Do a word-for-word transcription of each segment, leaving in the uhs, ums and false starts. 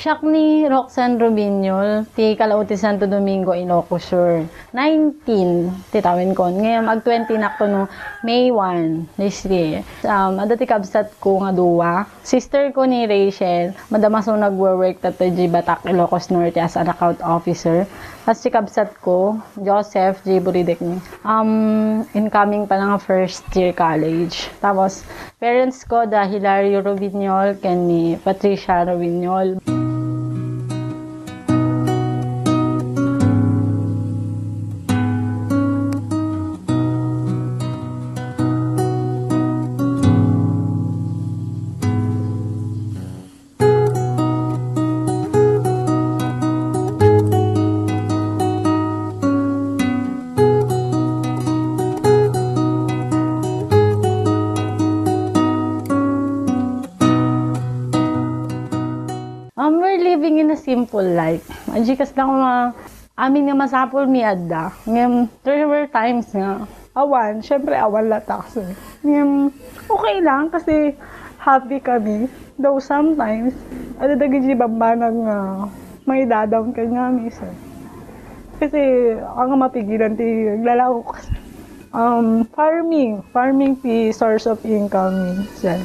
Siak ni Roxanne Rubiñol, ti Caloocan, Santo Domingo, Ilocos Sur. Nineteen ti tawenkon. Ngem ag twenty nak no May one this year. Um, adda ti kabsat ko nga dua. Sister ko ni Rachel, madama so nagwo-work tatta idiay Batac, Ilocos Norte as an account officer. Kas ti kabsat ko, Joseph J. Buridek ni. Um, incoming pa lang first year college. Tapos, parents ko, da Hilario Rubiñol ken ni Patricia Rubiñol. Um, we're living in a simple life. Adda kas da nga amin nga masapul mi adda. Ngem, there were times nga awan, syempre awan latta kasi. Ngem, okay lang kasi happy kami. Though sometimes, adda dagiti bambanag nga maidadown kaniami, sir. Kasi, anga mapigilan ti aglalawok. Um, farming. Farming ti source of income mi, sir.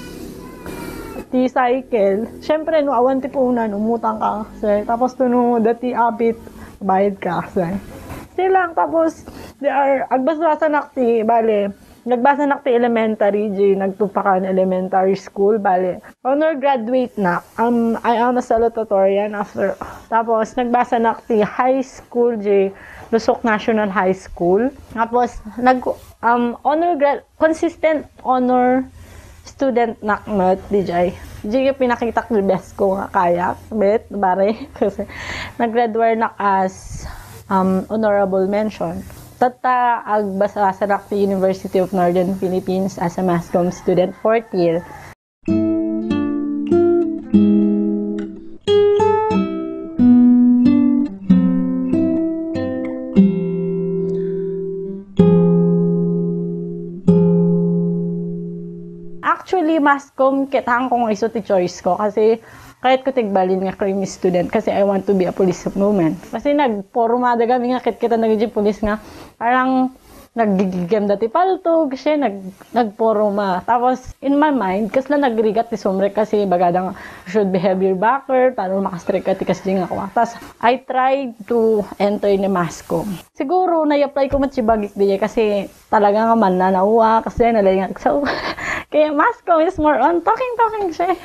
Ti cycle, syempre, no awan ti puonan, umutang ka, sir. Tapos, no adda ti abit, bayad ka, sir. Siya lang, tapos, there are, agbasbasanak ti, bale, nagbasanak ti elementary, di nagtupakan elementary school, bale, honor graduate na. Um, I am a salutatorian after, tapos, nagbasanak ti high school, di Lusok National High School. Tapos, nag, um, honor grad, consistent honor student nak met, di jay. Di jay pinakitak di best ko nga kayak, bet, bare. Kasi, nag-graduate nak as, um, honorable mention. Tatta, agbasa-basanak ti University of Northern Philippines as a mass comm student fourth year. Actually, mass comm, kitangko nga isu ti choice ko kasi kayat ko ti agbalin nga crime student kasi I want to be a police of moment. Kasi nagporma da kami nga kitkita dagiti police nga parang naggigigem da ti palto, kasi nag-, nagporma. Tapos, in my mind, kasla nagrigat ti sumrek kasi bagada nga, should behave your backer, tano makastrek ka ti kasdi nga kua. Tapos, I tried to enter in a mass comm. Siguro, na-apply ko met ti bagik di kasi talaga nga mannanawa, kasi nalaingag. So, kaya mass comm is more on talking, talking siya.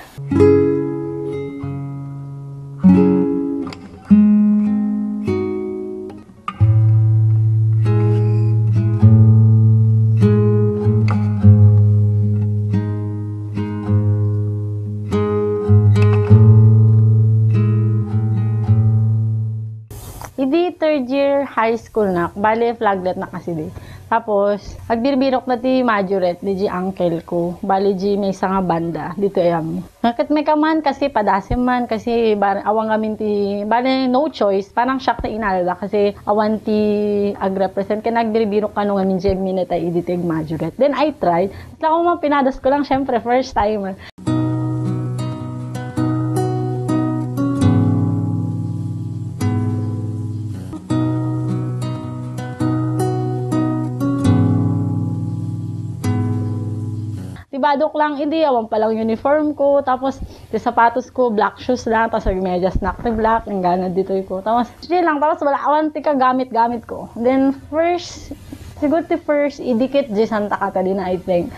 Idi third year high school nak, bale flaglet nak kasi di. Tapos, agbirbirok na ti majorette, di di uncle ko. Bale, di maysa nga banda, dito ay amin. Nga ket may kaman kasi padasem man, kasi bar-, awan ngamin ti, bale, no choice, parang shock ti inalda kasi awan ti ag-represent, ken agbirbirok kano ngamin di agminatay idi ti agmajorette. Then I tried, basta ko man pinadas ko lang, syempre, first timer. Ti badok lang idi, awan pa lang uniform ko, tapos ti sapatos ko, black shoes lang, tapos agmedyas nak ti black, inggana ditoy ko. Tapos, sige lang, tapos wala, awan ti kagamit-gamit ko. Then, first, siguro ti first, idi ket di Santa Catalina, I think.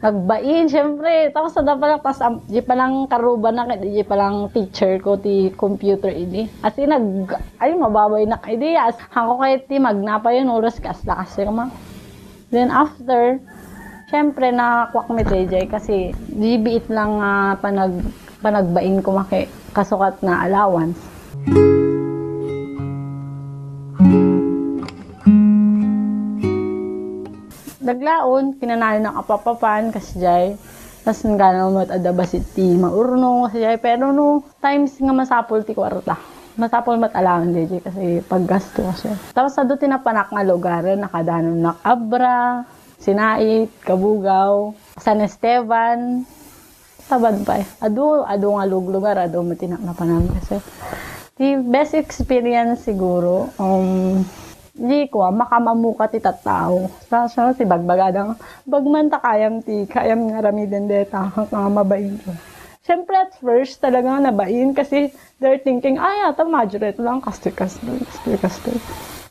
Nagbain, syempre. Tapos, sa dapat lang, tapos, am-, di pa lang karuba na, di pa lang teacher ko, ti computer, idi. As in, nag-, ay, mababay na, idi. As, hangko kayo, ti, magnapa yun, oras, kas, lakas, yun, ma. Then after, syempre, nakakuak mi dayjay kasi di biit lang nga panag-, panagbain ko maki-, kasukat na allowance. Naglaon, kinanayon ng apapapan, kasjay. Tas nagano met adda basit ti maurnong, kasjay. Pero no, times nga masapul ti kuarta. Masapul met alaen dayjay kasi paggasto kasi. Tapos adu ti napanak nga lugar, nakadanonnak Abra, Sinait, Cabugao, San Esteban, Taban pay. Adu, adu nga luglugar, adu met ti napanam kasi. Ti best experience siguro, um, di ko, ah, makamamuka ti tattao. Sa, sa, ti bagbagada nga, "Bagman ta kayam ti, kayam nga aramiden deta, nga mabain." Siyempre, at first, talagang nabain kasi they're thinking, "Ay, ata majorette lang, kastoy, kastoy, kastoy, kastoy."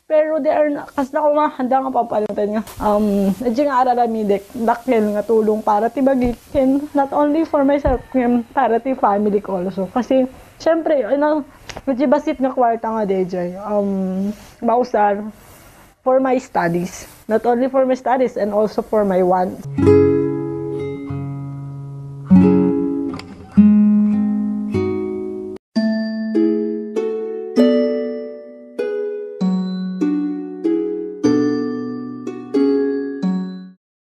Pero they are not, kas dako nga, handa nga papalutan nga, um, adda nga araramidek, dakkel nga tulong para ti bagik, ken not only for myself, ken para ti family ko also. Kasi, syempre, ano, medyo basit nga kwarta nga, D J, um, mausar for my studies. Not only for my studies and also for my want.